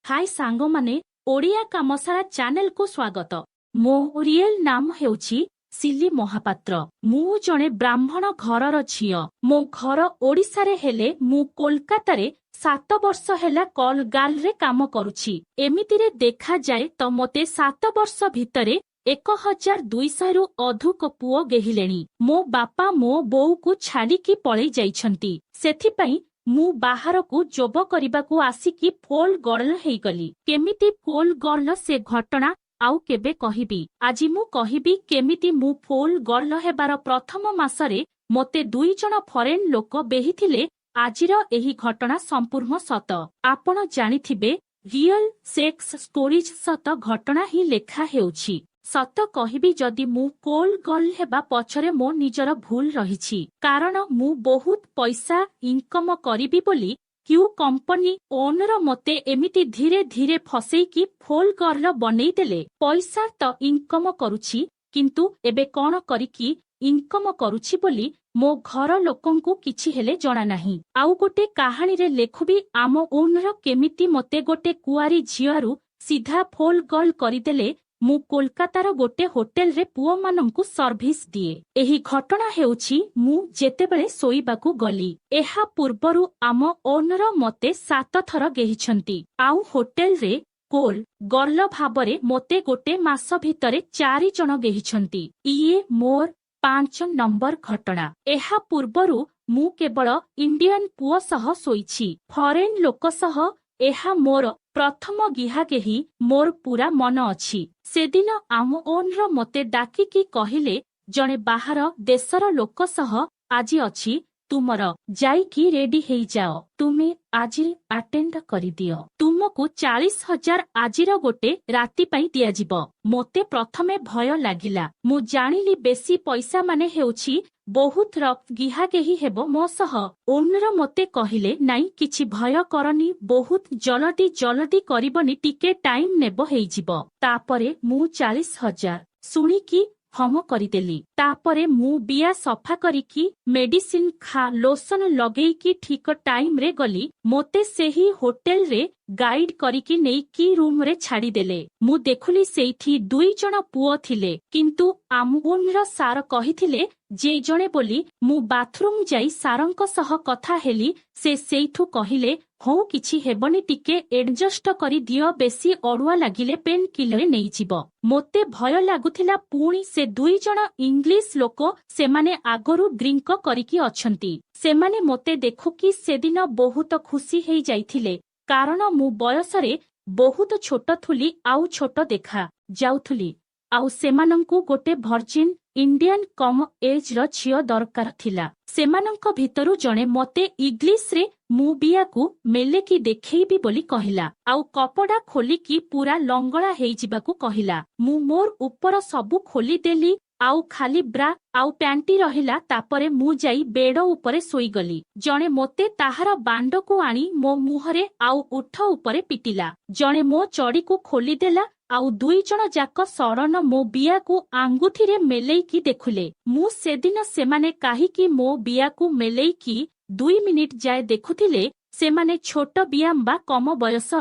High ସାଙ୍ଗମାନେ, ଓଡ଼ିଆ କାମଶାଳା ଚ୍ୟାନେଲକୁ ସ୍ୱାଗତ। ମୋ ରିଏଲ ନାମ ହେଉଛି ସିଲି ମହାପାତ୍ର। ମୁଁ ଜଣେ ବ୍ରାହ୍ମଣ ଘରର ଝିଅ। ମୋ ଘର ଓଡ଼ିଶାରେ ହେଲେ ମୁଁ କୋଲକାତାରେ 7 ବର୍ଷ ହେଲା କଲ୍ ଗାର୍ଲରେ କାମ କରୁଛି। ଏମିତିରେ ଦେଖାଯାଏ ତ ମୋତେ 7 ବର୍ଷ ଭିତରେ 1200ରୁ ଅଧିକ ପୁଅ ଗେହିଲେଣି। ମୋ ବାପା ମୋ ବୋଉକୁ ଛାଡ଼ିକି ପଳେଇ ଯାଇଛନ୍ତି। ସେଥିପାଇଁ ମୁଁ ବାହାରକୁ ଜବ କରିବାକୁ ଆସିକି କଲ୍ ଗର୍ଲ ହେଇଗଲି। କେମିତି କଲ୍ ଗର୍ଲ, ସେ ଘଟଣା ଆଉ କେବେ କହିବି। ଆଜି ମୁଁ କହିବି କେମିତି ମୁଁ କଲ୍ ଗର୍ଲ ହେବାର ପ୍ରଥମ ମାସରେ ମୋତେ ଦୁଇ ଜଣ ଫରେନ୍ ଲୋକ ବେହିଥିଲେ। ଆଜିର ଏହି ଘଟଣା ସମ୍ପୂର୍ଣ୍ଣ ସତ। ଆପଣ ଜାଣିଥିବେ, ରିଅଲ ସେକ୍ସ ଷ୍ଟୋରିଜ ସତ ଘଟଣା ହିଁ ଲେଖା ହେଉଛି। ସତ କହିବି ଯଦି, ମୁଁ କଲ୍ ଗର୍ଲ ହେବା ପଛରେ ମୋ ନିଜର ଭୁଲ ରହିଛି। କାରଣ ମୁଁ ବହୁତ ପଇସା ଇନକମ କରିବି ବୋଲି କ୍ୟୁ କମ୍ପାନୀ ଓନର ମୋତେ ଏମିତି ଧୀରେ ଧୀରେ ଫସେଇକି କଲ୍ ଗର୍ଲ ବନେଇଦେଲେ। ପଇସା ତ ଇନକମ କରୁଛି, କିନ୍ତୁ ଏବେ କଣ କରିକି ଇନକମ କରୁଛି ବୋଲି ମୋ ଘର ଲୋକଙ୍କୁ କିଛି ହେଲେ ଜଣା ନାହିଁ। ଆଉ ଗୋଟେ କାହାଣୀରେ ଲେଖୁବି, ଆମ ଓନର କେମିତି ମୋତେ ଗୋଟେ କୁଆରୀ ଝିଅରୁ ସିଧା କଲ୍ ଗର୍ଲ କରିଦେଲେ। ମୁଁ କୋଲକାତାର ଗୋଟେ ହୋଟେଲରେ ପୁଅମାନଙ୍କୁ ସର୍ଭିସ ଦିଏ। ଏହି ଘଟଣା ହେଉଛି ମୁଁ ଯେତେବେଳେ ଶୋଇବାକୁ ଗଲି। ଏହା ପୂର୍ବରୁ ଆମ ଓନର ମୋତେ ସାତ ଥର ଗେହିଛନ୍ତି। ଆଉ ହୋଟେଲରେ କଲ୍ ଗର୍ଲ ଭାବରେ ମୋତେ ଗୋଟେ ମାସ ଭିତରେ ଚାରି ଜଣ ଗେହିଛନ୍ତି। ଇଏ ମୋର 5 ନମ୍ବର ଘଟଣା। ଏହା ପୂର୍ବରୁ ମୁଁ କେବଳ ଇଣ୍ଡିଆନ ପୁଅ ସହ ଶୋଇଛି। ଫରେନ୍ ଲୋକ ସହ ଏହା ମୋର ପ୍ରଥମ ଗିହାଗେହି। ମୋର ପୁରା ମନ ଅଛି, ସେଦିନ ଆମ ଓନର ମୋତେ ଡାକିକି କହିଲେ, "ଜଣେ ବାହାର ଦେଶର ଲୋକ ସହ ଆଜି ଅଛି ତୁମର, ଯାଇକି ରେଡି ହେଇଯାଅ। ତୁମେ ଆଜି ଆଟେଣ୍ଡ କରିଦିଅ। ତୁମକୁ 40,000 ଆଜିର ଗୋଟେ ରାତି ପାଇଁ ଦିଆଯିବ।" ମୋତେ ପ୍ରଥମେ ଭୟ ଲାଗିଲା। ମୁଁ ଜାଣିଲି, ବେଶୀ ପଇସା ମାନେ ହେଉଛି ବହୁତ ରଫ ଗିହାଗେହି ହେବ ମୋ ସହ। ଓନର ମୋତେ କହିଲେ, "ନାଇଁ, କିଛି ଭୟ କରନି। ବହୁତ ଜଲଦି ଜଲଦି କରିବନି, ଟିକେ ଟାଇମ ନେବ, ହେଇଯିବ।" ତାପରେ ମୁଁ 40,000 ଶୁଣିକି ହମ କରିଦେଲି। ତାପରେ ମୁଁ ବିଆ ସଫା କରିକି, ମେଡିସିନ ଖା, ଲୋସନ ଲଗେଇକି ଠିକ ଟାଇମରେ ଗଲି। ମୋତେ ସେହି ହୋଟେଲରେ ଗାଇଡ କରିକି ନେଇକି ରୁମରେ ଛାଡିଦେଲେ। ମୁଁ ଦେଖୁଲି, ସେଇଠି ଦୁଇ ଜଣ ପୁଅ ଥିଲେ। କିନ୍ତୁ ଆମ ଓନର ସାର କହିଥିଲେ ଯେ ଜଣେ ବୋଲି। ମୁଁ ବାଥରୁମ ଯାଇ ସାରଙ୍କ ସହ କଥା ହେଲି। ସେ ସେଇଠୁ କହିଲେ, "ହଉ, କିଛି ହେବନି, ଟିକେ ଏଡଜଷ୍ଟ କରିଦିଅ। ବେଶୀ ଅଡୁଆ ଲାଗିଲେ ପେନ୍ କିଲର ନେଇଯିବ।" ମୋତେ ଭୟ ଲାଗୁଥିଲା। ପୁଣି ସେ ଦୁଇ ଜଣ ଇଂଲିଶ ଲୋକ, ସେମାନେ ଆଗରୁ ଡ୍ରିଙ୍କ କରିକି ଅଛନ୍ତି। ସେମାନେ ମୋତେ ଦେଖୁକି ସେଦିନ ବହୁତ ଖୁସି ହେଇଯାଇଥିଲେ, କାରଣ ମୁଁ ବୟସରେ ବହୁତ ଛୋଟ ଥିଲି ଆଉ ଛୋଟ ଦେଖା ଯାଉଥିଲି। ଆଉ ସେମାନଙ୍କୁ ଗୋଟେ ଭର୍ଜିନ ଇଣ୍ଡିଆନ କମ ଏଜର ଝିଅ ଦରକାର ଥିଲା। ସେମାନଙ୍କ ଭିତରୁ ଜଣେ ମତେ ଇଂଲିଶରେ ମୁଁ ବିଆକୁ ମେଲେକି ଦେଖେଇବି ବୋଲି କହିଲା ଆଉ କପଡ଼ା ଖୋଲିକି ପୁରା ଲଙ୍ଗଳା ହେଇଯିବାକୁ କହିଲା। ମୁଁ ମୋର ଉପର ସବୁ ଖୋଲିଦେଲି ଆଉ ଖାଲି ବ୍ରା ଆଉ ପ୍ୟାଣ୍ଟି ରହିଲା। ତାପରେ ମୁଁ ଯାଇ ବେଡ ଉପରେ ଶୋଇଗଲି। ଜଣେ ମୋତେ ତାହାର ବାଣ୍ଡକୁ ଆଣି ମୋ ମୁହଁରେ ଆଉ ଓଠ ଉପରେ ପିଟିଲା। ଜଣେ ମୋ ଚଡ଼ିକୁ ଖୋଲିଦେଲା। ଆଉ ଦୁଇ ଜଣ ଯାକ ସଡ଼ନ ମୋ ବିଆକୁ ଆଙ୍ଗୁଠିରେ ମେଲେଇକି ଦେଖୁଲେ। ମୁଁ ସେଦିନ ସେମାନେ କାହିଁକି ମୋ ବିଆକୁ ମେଲେଇକି 2 ମିନିଟ ଯାଏ ଦେଖୁଥିଲେ, ସେମାନେ ଛୋଟ ବିଆ ବା କମ ବୟସ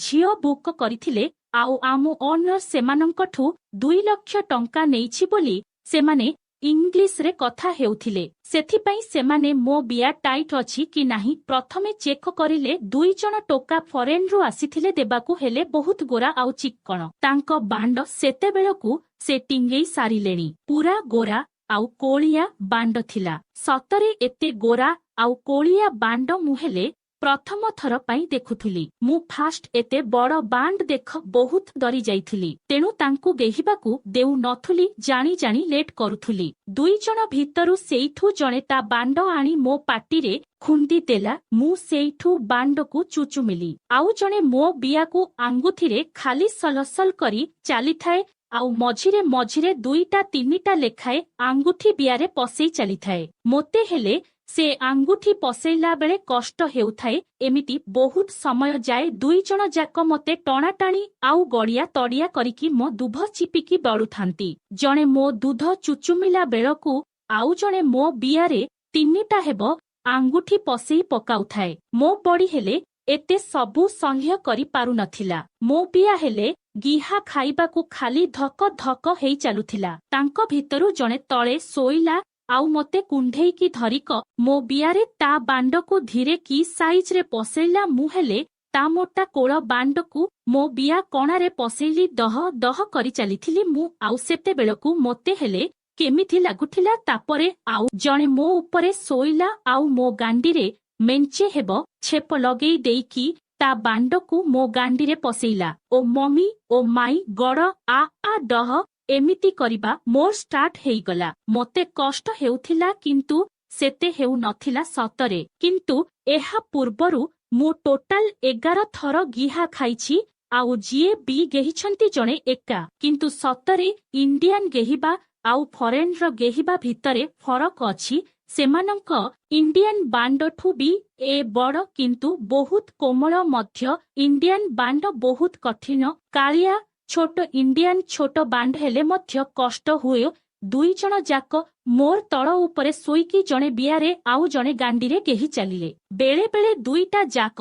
ଝିଅ ବୁକ୍ କରିଥିଲେ ଆଉ ଆମ ଓନର ସେମାନଙ୍କଠୁ 2 ଲକ୍ଷ ଟଙ୍କା ନେଇଛି ବୋଲି ସେମାନେ ଇଂଲିଶରେ କଥା ହେଉଥିଲେ। ସେଥିପାଇଁ ସେମାନେ ମୋ ବିଆ ଟାଇଟ୍ ଅଛି କି ନାହିଁ ପ୍ରଥମେ ଚେକ୍ କରିଲେ। ଦୁଇ ଜଣ ଟୋକା ଫରେନରୁ ଆସିଥିଲେ, ଦେବାକୁ ହେଲେ ବହୁତ ଗୋରା ଆଉ ଚିକ୍କଣ। ତାଙ୍କ ବାଣ୍ଡ ସେତେବେଳକୁ ସେ ଟିଙ୍ଗେଇ ସାରିଲେଣି। ପୁରା ଗୋରା ଆଉ କୋଳିଆ ବାଣ୍ଡ ଥିଲା। ସତରେ ଏତେ ଗୋରା ଆଉ କୋଳିଆ ବାଣ୍ଡ ମୁଁ ହେଲେ ପ୍ରଥମ ଥର ପାଇଁ ଦେଖୁଥିଲି। ମୁଁ ଫାଷ୍ଟ ଏତେ ବଡ ବାଣ୍ଡ ଦେଖ ବହୁତ ଡରି ଯାଇଥିଲି। ତେଣୁ ତାଙ୍କୁ ଗେହିବାକୁ ଦେଉ ନଥିଲି, ଜାଣି ଜାଣି ଲେଟ୍ କରୁଥିଲି। ଦୁଇ ଜଣ ଭିତରୁ ସେଇଠୁ ଜଣେ ତା ବାଣ୍ଡ ଆଣି ମୋ ପାଟିରେ ଖୁନ୍ଦି ଦେଲା। ମୁଁ ସେଇଠୁ ବାଣ୍ଡକୁ ଚୁଚୁମିଲି। ଆଉ ଜଣେ ମୋ ବିଆକୁ ଆଙ୍ଗୁଠିରେ ଖାଲି ସଲସଲ କରି ଚାଲିଥାଏ ଆଉ ମଝିରେ ମଝିରେ ଦୁଇଟା ତିନିଟା ଲେଖାଏ ଆଙ୍ଗୁଠି ବିଆରେ ପଶେଇ ଚାଲିଥାଏ। ମୋତେ ହେଲେ ସେ ଆଙ୍ଗୁଠି ପଶେଇଲା ବେଳେ କଷ୍ଟ ହେଉଥାଏ। ଏମିତି ବହୁତ ସମୟ ଯାଏ ଦୁଇ ଜଣ ଯାକ ମତେ ଟଣାଟାଣି ଆଉ ଗଡ଼ିଆ ତଡ଼ିଆ କରିକି ମୋ ଦୁଧ ଚିପିକି ବଢୁଥାନ୍ତି। ଜଣେ ମୋ ଦୁଧ ଚୁଚୁମିଲା ବେଳକୁ ଆଉ ଜଣେ ମୋ ବିଆରେ ତିନିଟା ହେବ ଆଙ୍ଗୁଠି ପଶେଇ ପକାଉଥାଏ। ମୋ ବଡି ହେଲେ ଏତେ ସବୁ ସହ୍ୟ କରି ପାରୁନଥିଲା। ମୋ ବିଆ ହେଲେ ଗିହା ଖାଇବାକୁ ଖାଲି ଧକ ଧକ ହେଇ ଚାଲୁଥିଲା। ତାଙ୍କ ଭିତରୁ ଜଣେ ତଳେ ଶୋଇଲା ଆଉ ମତେ କୁଣ୍ଢେଇକି ଧରିକ ମୋ ବିଆରେ ତା ବାଣ୍ଡକୁ ଧୀରେ କି ସାଇଜରେ ପଶେଇଲା। ମୁଁ ହେଲେ ତା ମୋଟା କୋଳ ବାଣ୍ଡକୁ ମୋ ବିଆ କଣାରେ ପଶେଇଲି। ଦହ ଦହ କରି ଚାଲିଥିଲି ମୁଁ, ଆଉ ସେତେବେଳକୁ ମୋତେ ହେଲେ କେମିତି ଲାଗୁଥିଲା। ତାପରେ ଆଉ ଜଣେ ମୋ ଉପରେ ଶୋଇଲା ଆଉ ମୋ ଗାଣ୍ଡିରେ ମେଞ୍ଚେ ହେବ ଛେପ ଲଗେଇ ଦେଇକି ତା ବାଣ୍ଡକୁ ମୋ ଗାଣ୍ଡିରେ ପଶେଇଲା। ଓ ମମି, ଓ ମାଇ ଗଡ, ଆ ଆ ଡହ, ଏମିତି କରିବା ମୋର ଷ୍ଟାର୍ଟ ହେଇଗଲା। ମତେ କଷ୍ଟ ହେଉଥିଲା, କିନ୍ତୁ ସେତେ ହେଉନଥିଲା ସତରେ। କିନ୍ତୁ ଏହା ପୂର୍ବରୁ ମୁଁ ଟୋଟାଲ 11 ଥର ଗିହା ଖାଇଛି, ଆଉ ଯିଏ ବି ଗେହିଛନ୍ତି ଜଣେ ଏକା। କିନ୍ତୁ ସତରେ ଇଣ୍ଡିଆନ ଗେହିବା ଆଉ ଫରେନର ଗେହିବା ଭିତରେ ଫରକ ଅଛି। ସେମାନଙ୍କ ଇଣ୍ଡିଆନ ବାଣ୍ଡଠୁ ବି ଏ ବଡ, କିନ୍ତୁ ବହୁତ କୋମଳ ମଧ୍ୟ। ଇଣ୍ଡିଆନ ବାଣ୍ଡ ବହୁତ କଠିନ, କାଳିଆ, ଛୋଟ। ଇଣ୍ଡିଆନ ଛୋଟ ବାଣ୍ଡ ହେଲେ ମଧ୍ୟ କଷ୍ଟ ହୁଏ। ଦୁଇ ଜଣ ଯାକ ମୋର ତଳ ଉପରେ ଶୋଇକି ଜଣେ ବିଆରେ ଆଉ ଜଣେ ଗାଣ୍ଡିରେ ଗେହି ଚାଲିଲେ। ବେଳେ ବେଳେ ଦୁଇଟା ଯାକ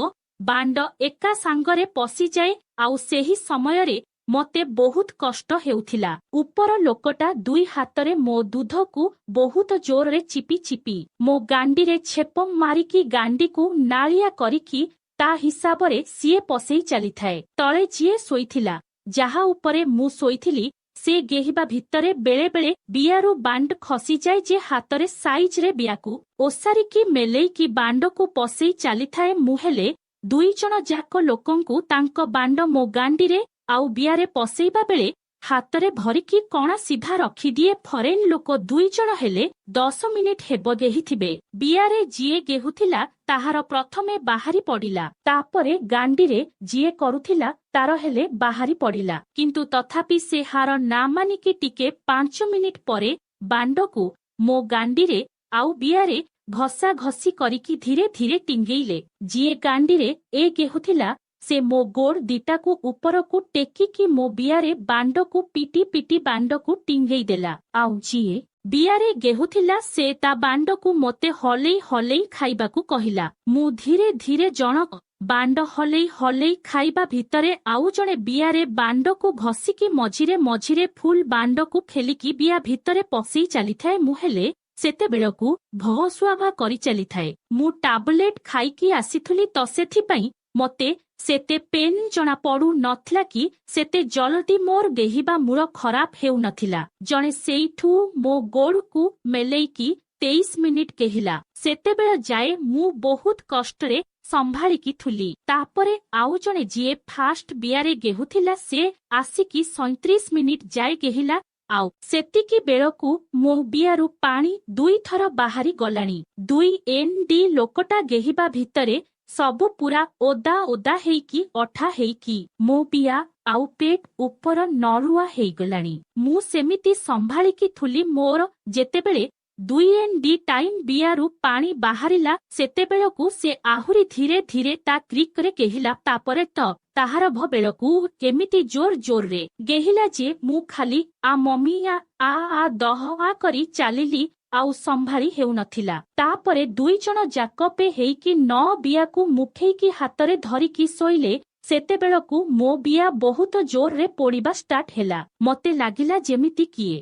ବାଣ୍ଡ ଏକା ସାଙ୍ଗରେ ପଶିଯାଏ, ଆଉ ସେହି ସମୟରେ ମତେ ବହୁତ କଷ୍ଟ ହେଉଥିଲା। ଉପର ଲୋକଟା ଦୁଇ ହାତରେ ମୋ ଦୁଧକୁ ବହୁତ ଜୋରରେ ଚିପି ଚିପି ମୋ ଗାଣ୍ଡିରେ ଛେପ ମାରିକି ଗାଣ୍ଡିକୁ ନାଳିଆ କରିକି ତା ହିସାବରେ ସିଏ ପଶେଇ ଚାଲିଥାଏ। ତଳେ ଯିଏ ଶୋଇଥିଲା, ଯାହା ଉପରେ ମୁଁ ଶୋଇଥିଲି, ସେ ଗେହିବା ଭିତରେ ବେଳେ ବେଳେ ବିଆରୁ ବାଣ୍ଡ ଖସିଯାଏ ଯେ ହାତରେ ସାଇଜରେ ବିଆକୁ ଓସାରିକି ମେଲେଇକି ବାଣ୍ଡକୁ ପଶେଇ ଚାଲିଥାଏ। ମୁଁ ହେଲେ ଦୁଇ ଜଣ ଯାକ ଲୋକଙ୍କୁ ତାଙ୍କ ବାଣ୍ଡ ମୋ ଗାଣ୍ଡିରେ ଆଉ ବିଆରେ ପଶେଇବା ବେଳେ ହାତରେ ଭରିକି କଣା ସିଧା ରଖିଦିଏ। ଫରେନ୍ ଲୋକ ଦୁଇ ଜଣ ହେଲେ 10 ମିନିଟ ହେବ ଗେହିଥିବେ। ବିଆରେ ଯିଏ ଗେହୁଥିଲା ତାହାର ପ୍ରଥମେ ବାହାରି ପଡିଲା। ତାପରେ ଗାଣ୍ଡିରେ ଯିଏ କରୁଥିଲା ତାର ହେଲେ ବାହାରି ପଡିଲା। କିନ୍ତୁ ତଥାପି ସେ ହାର ନା ମାନିକି ଟିକେ 5 ମିନିଟ ପରେ ବାଣ୍ଡକୁ ମୋ ଗାଣ୍ଡିରେ ଆଉ ବିଆରେ ଘଷା ଘଷି କରିକି ଧୀରେ ଧୀରେ ଟିଙ୍ଗେଇଲେ। ଯିଏ ଗାଣ୍ଡିରେ ଏ ଗେହୁଥିଲା, ସେ ମୋ ଗୋଡ ଦିଟାକୁ ଉପରକୁ ଟେକିକି ମୋ ବିଆରେ ବାଣ୍ଡକୁ ପିଟି ପିଟି ବାଣ୍ଡକୁ ଟିଙ୍ଗେଇ ଦେଲା, ଆଉ ଯିଏ ବିଆରେ ଗେହୁଥିଲା ସେ ତା ବାଣ୍ଡକୁ ମତେ ହଲେଇ ହଲେଇ ଖାଇବାକୁ କହିଲା। ମୁଁ ଧୀରେ ଧୀରେ ଜଣକ ବାଣ୍ଡ ହଲେଇ ହଲେଇ ଖାଇବା ଭିତରେ ଆଉ ଜଣେ ବିଆରେ ବାଣ୍ଡକୁ ଘଷିକି ମଝିରେ ମଝିରେ ଫୁଲ ବାଣ୍ଡକୁ ଖେଲିକି ବିଆ ଭିତରେ ପଶେଇ ଚାଲିଥାଏ। ମୁଁ ହେଲେ ସେତେବେଳକୁ ଭହସୁଆଭା କରି ଚାଲିଥାଏ। ମୁଁ ଟାବଲେଟ ଖାଇକି ଆସିଥିଲି ତ, ସେଥିପାଇଁ ମତେ ସେତେ ପେନ୍ ଜଣା ପଡୁ ନଥିଲା କି ସେତେ ଜଲଦି ମୋର ଗେହିବା ମୂଳ ଖରାପ ହେଉନଥିଲା। ଜଣେ ସେଇଠୁ ମୋ ଗୋଡକୁ ମେଲେଇକି 23 ମିନିଟ ଗେହିଲା। ସେତେବେଳ ଯାଏ ମୁଁ ବହୁତ କଷ୍ଟରେ ସମ୍ଭାଳିକି ଥିଲି। ତାପରେ ଆଉ ଜଣେ ଯିଏ ଫାଷ୍ଟ ବିଆରେ ଗେହୁଥିଲା, ସେ ଆସିକି 37 ମିନିଟ ଯାଏ ଗେହିଲା, ଆଉ ସେତିକି ବେଳକୁ ମୋ ବିଆରୁ ପାଣି ଦୁଇଥର ବାହାରି ଗଲାଣି। ଦୁଇ ଏନ୍ ଡି ଲୋକଟା ଗେହିବା ଭିତରେ ସବୁ ପୁରା ଓଦା ଓଦା ହେଇକି, ଅଠା ହେଇକି ମୋ ବିଆ ଆଉ ପେଟ ଉପର ନରୁଆ ହେଇଗଲାଣି। ମୁଁ ସେମିତି ସମ୍ଭାଳିକି ଥିଲି। ମୋର ଯେତେବେଳେ ଦୁଇ ଏନ୍ ଡି ଟାଇମ୍ ବିଆରୁ ପାଣି ବାହାରିଲା, ସେତେବେଳକୁ ସେ ଆହୁରି ଧୀରେ ଧୀରେ ତା କ୍ରିକରେ ଗେହିଲା। ତାପରେ ତ ତାହାର ଭ ବେଳକୁ କେମିତି ଜୋର ଜୋରରେ ଗେହିଲା ଯେ ମୁଁ ଖାଲି ଆ ମମି ଆ ଆ ଆ ଦହ ଆ କରି ଚାଲିଲି, ଆଉ ସମ୍ଭାଳି ହେଉନଥିଲା। ତାପରେ ଦୁଇ ଜଣ ଯାକ ପେ ହେଇକି ନ ବିଆକୁ ମୁଠେଇକି ହାତରେ ଧରିକି ଶୋଇଲେ। ସେତେବେଳକୁ ମୋ ବିଆ ବହୁତ ଜୋରରେ ପୋଡିବା ଷ୍ଟାର୍ଟ ହେଲା। ମତେ ଲାଗିଲା ଯେମିତି କିଏ